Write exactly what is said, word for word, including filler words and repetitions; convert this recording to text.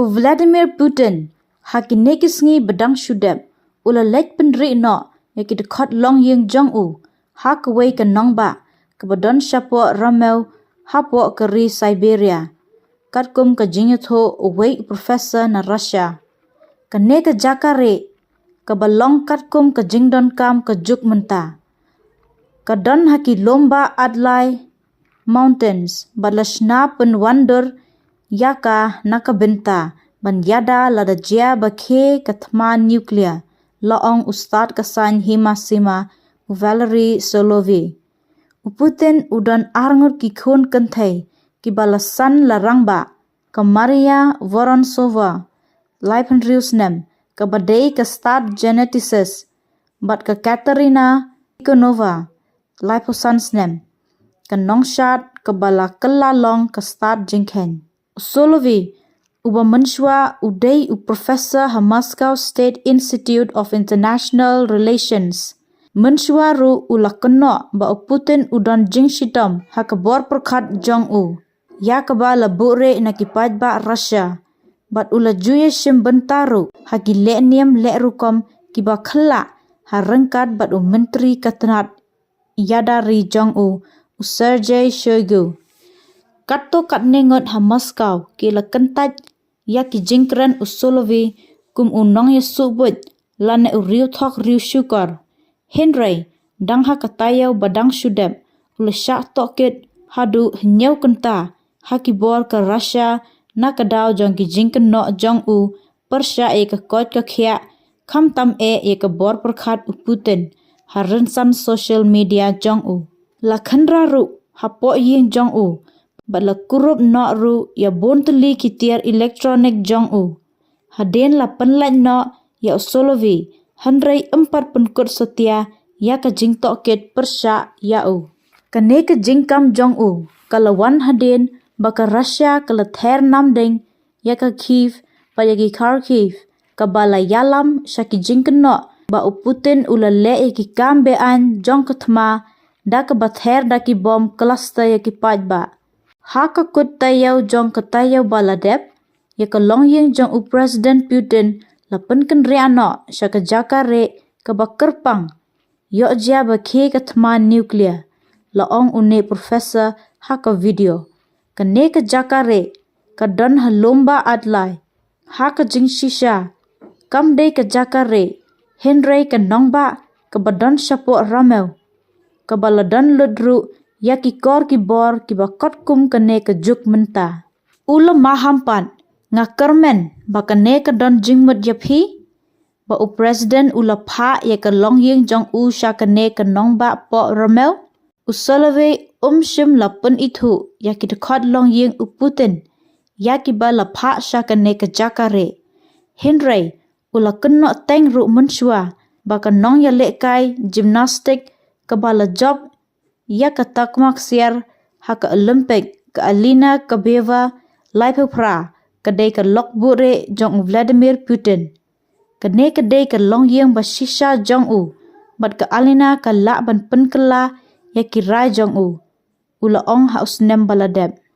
U Vladimir Putin, ha kine ki sngi ba dang shu dep, u la leit pynrih noh ïa ki dkhot longïing jong u ha kawei ka nongbah kaba don shapoh Ramew hapoh ka ri Siberia, katkum ka jingïathuh uwei u professor na Russia. Kane ka jaka rieh, kaba long katkum ka jingdonkam ka juk mynta, ka don ha ki lum bah Altai Mountains, bad la shna pynwandur ïa ka na ka bynta ban ïada lada jia ba khie ka thma nuclear, la ong u stad ka saiñ hima sima, u Valery Solovey. U Putin u don arngut ki khun kynthei kiba la san la rangbah, ka Maria Vorontsova, laiphew hynriew snem, kaba dei ka stad geneticist, bad ka Katerina Tikhonova, laiphew san snem, ka nongshad kaba la kylla long ka stad jingkheiñ. U Solovey, uba mynshuwa u dei u professor ha Moscow State Institute of International Relations, mynshuwa ruh u la kynnoh ba u Putin u don jingshitom ha ka bor pyrkhat jong u, ïa kaba la buhrieh na ki paidbah Russia, bad u la ju ïashim bynta ruh ha ki lehniam lehrukom kiba khlak ha ryngkat bad u myntri ka tnat ïada ri jong u, u Sergei Shoigu. Katto katne ngut ha Moscow ki la kyntait ïa ki jingkren u Solovey kum u nongïasuhbuit lane u riewthok riewshukor. Hynrei, dang ha ka taïew ba dang shu dep, u la shah tohkit haduh hynñiew kynta ha ki bor ka Russia, na ka daw jong ki jingkynnoh jong u pyrshah ïa ka koit ka khiah, khamtam eh ïa ka bor pyrkhat u Putin ha rynsan social media jong u. La khynra ruh hapoh ïing jong u, bad la kurup noh ruh ïa bun tylli ki tiar electronic jong u. Hadien la pynlait noh ïa u Solovey, hynrei ym pat pynkut satia ïa ka jingtohkit pyrshah ïa u. Kane ka jingkam jong u ka la wan hadien ba ka Russia ka la ther namdeng ïa ka Kyiv bad ïa ki Kharkiv, kaba la ïalam sha ki jingkynnoh ba u Putin u la leh ïa ki kam be-aiñ jong ka thma, da kaba ther da ki bom cluster ïa ki paidbah. Ha ka kut taïew jong ka taïew ba la dep, ïa ka longïing jong u President Putin la pynkynriah noh sha ka jaka rieh kaba kyrpang, ïoh jia ba khie ka thma nuclear, la ong une u professor ha ka video. Kane ka jaka rieh ka don ha lum bah Altai. Ha ka jingshisha, kam dei ka jaka rieh, hynrei ka nongbah kaba don shapoh Ramew, kaba la don lut ruh ïa ki kor ki bor kiba katkum kane ka juk mynta. U la maham pat, nga kyrmen ba kane ka don jingmut ïa phi? Ba u President u la phah ïa ka longïing jong u sha kane ka nongbah poh Ramew. U Solovey um shym la pynithuh ïa ki dkhot longïing u Putin ïa kiba la phah sha kane ka jaka rieh. Hynrei, u la kynnoh teng ruh mynshuwa ba ka nongïalehkai gymnastic kaba la jop ïa ka takma ksiar ha ka Olympic, ka Alina Kabaeva, laiphew phra, ka dei ka lok buhrieh jong u Vladimir Putin. Kane ka dei ka longïing ba shisha jong u, bad ka Alina ka lah ban pynkylla ïa ki rai jong u, u la ong ha u snem ba la dep.